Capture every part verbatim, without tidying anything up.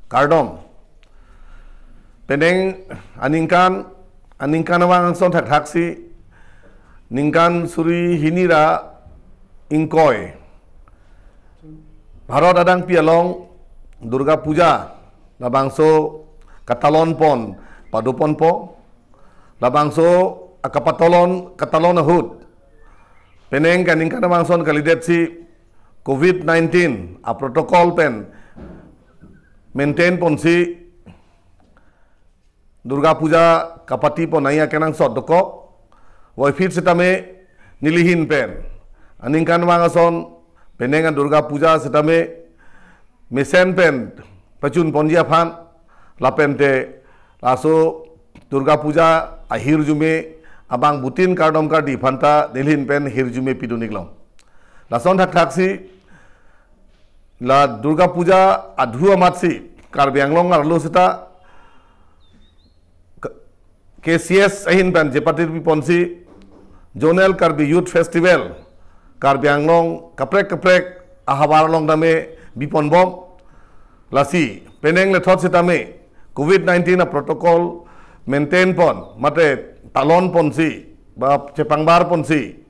Kardom. Penang aningkan, aningkanvang ason thakthaksi, ningkan suri hini ra ingkoi, Bharat adang pi along Durga Puja labangso katalon pon, padopon po, labangso akapatalon, katalon ahut, penang kaningkanvang ason kalidetsi covid nineteen a protocol pen maintain ponsi Durga Puja kapati pon nangji akenangsot dokok. Voiphit sitame nelihin pen aningkanvang ason penang a Durga Puja sitame mesen pen pachun ponji aphan, lapente laso Durga Puja ahirjume abang butin kardom kardi aphanta nelihin pen hirjume pidun-iklong. Lason thakthaksi, la Durga Puja adhu amatsi Karbi Anglong arlo seta K-, K C S ahin pen chepate pi ponsi Zonal Karbi Youth Festival Karbi Anglong kaprek kaprek ahavar along tame bi ponbom. Lasi penang lethot sitame covid nineteen a protocol maintain pon, mate talon ponsi, ba chepangbar ponsi,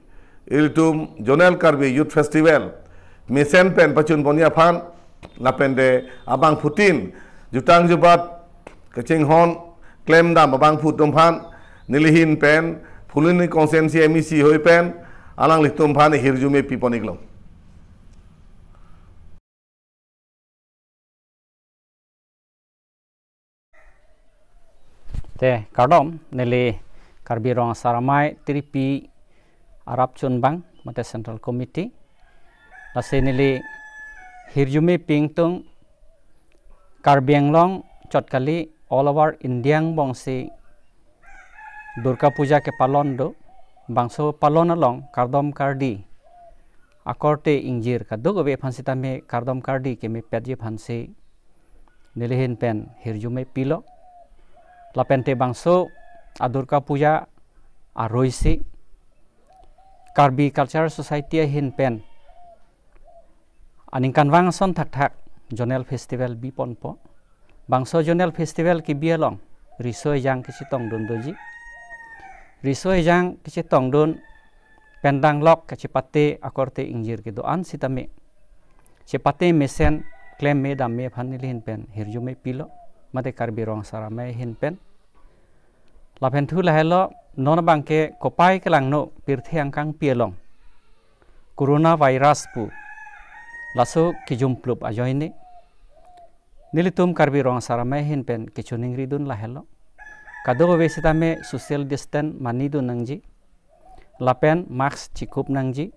ilitum Zonal Karbi Youth Festival mesen pen pachun ponji aphan, lapente abangphutin jutang jubat kachinghon klemdam abangphu atum aphan nelihin pen Phuloni constituency M E C hoi pen alanglitum aphan hirjume pipon-iklong. Te kardom, neli Karbi Rong Asar Amei Tiripi arap chunbang mate Central Committee. Lasi neli hirjume pi ingtung Karbi Anglong chot kali, all over India angbongsi Durga Puja kepalon do, bangso palon along kardom kardi akorte ingjir kadokave aphan sitame kardom kardi kemepetji aphansi nelihin pen hirjume pilo. Lapente bangso a Durga Puja aruisi Karbi Cultural Society ahin pen aningkanvang ason thakthak Zonal Festival bi ponpo. Bangso Zonal Festival kebi along riso ejang kachetongdun doji. Riso ejang kachetongdun pen danglok kachepate akorte ingjir kedo-an sitame chepate mesen klem me dam me aphan nelihin pen hirjume pilo, mate Karbi Rong Asar Amei ahin pen. Lapen thu lahelo, non abangke kopai kelangno pirthe angkangpi along Corona virus pu laso kejum plup ajoine nelitum Karbi Rong Asar Amei ahin pen kechoningridun lahelo. Kadokave sitame social distance manidun nangji. Lapen mask chekup nangji,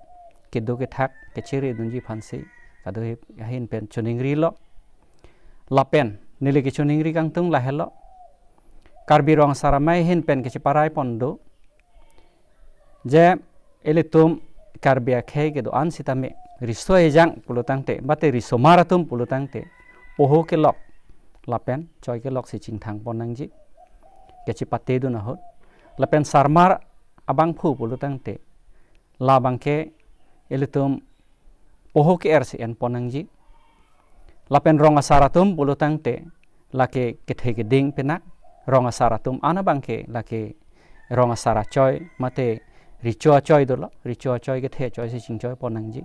kedo kethak kechiridunji aphansi kadokave ahin pen choningrilo. Lapen neli kechoningri kangtung lahelo, Karbi Rong Asar Amei ahin pen kecheparai pon do, je ilitum Karbi akhei kedo-an sitame riso ejang pulotangte, mate risomar atum pulotangte, poho kelok lapen choi keloksi chingthang pon nangji kechepatedun ahut. Lapen sarmar abangphu pulotangte, labangke ilitum poho ke-ersi en pon nangji. Lapen rong asar atum pulotangte, lake kethe keding penak, rong asar atum an abangke lake rong asar achoi, mate recho achoi dolo, recho achoi kethe achoisi chingchoi pon nangji.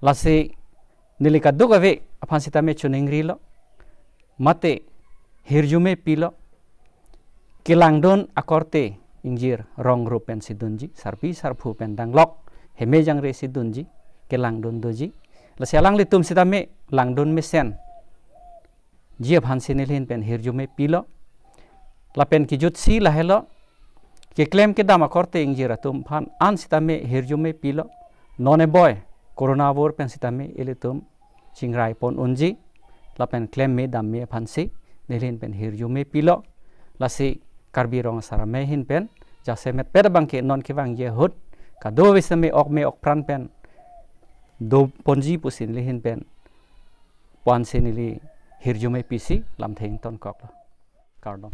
Lasi neli kadokave aphan sitame choningrilo, mate hirjume pilo, kelangdun akorte ingjir rong rup pensi dunji, sarpi sarpo pen danglok heme jangresi dunji, kelangdun doji. Lasi alanglitum sitame langdun mesenji aphansi nelihin pen hirjume pilo. Lapen kejutsi lahelo, keklem kedam akorte ingjir atum aphan an sitame hirjume pilo. Non eboi Corona avur pen sitame ilitum chingrai pon unji, lapen klem me dam me aphansi nelihin pen hirjume pilo. Lasi Karbi Rong Asar Amei ahin pen jasemet pet abangke non kevangji ahut kadokave sitame ok me ok pran pen do ponji pusi nelihin pen puansi neli hirjume pisi lamthe ingtonkoklo. Kardom.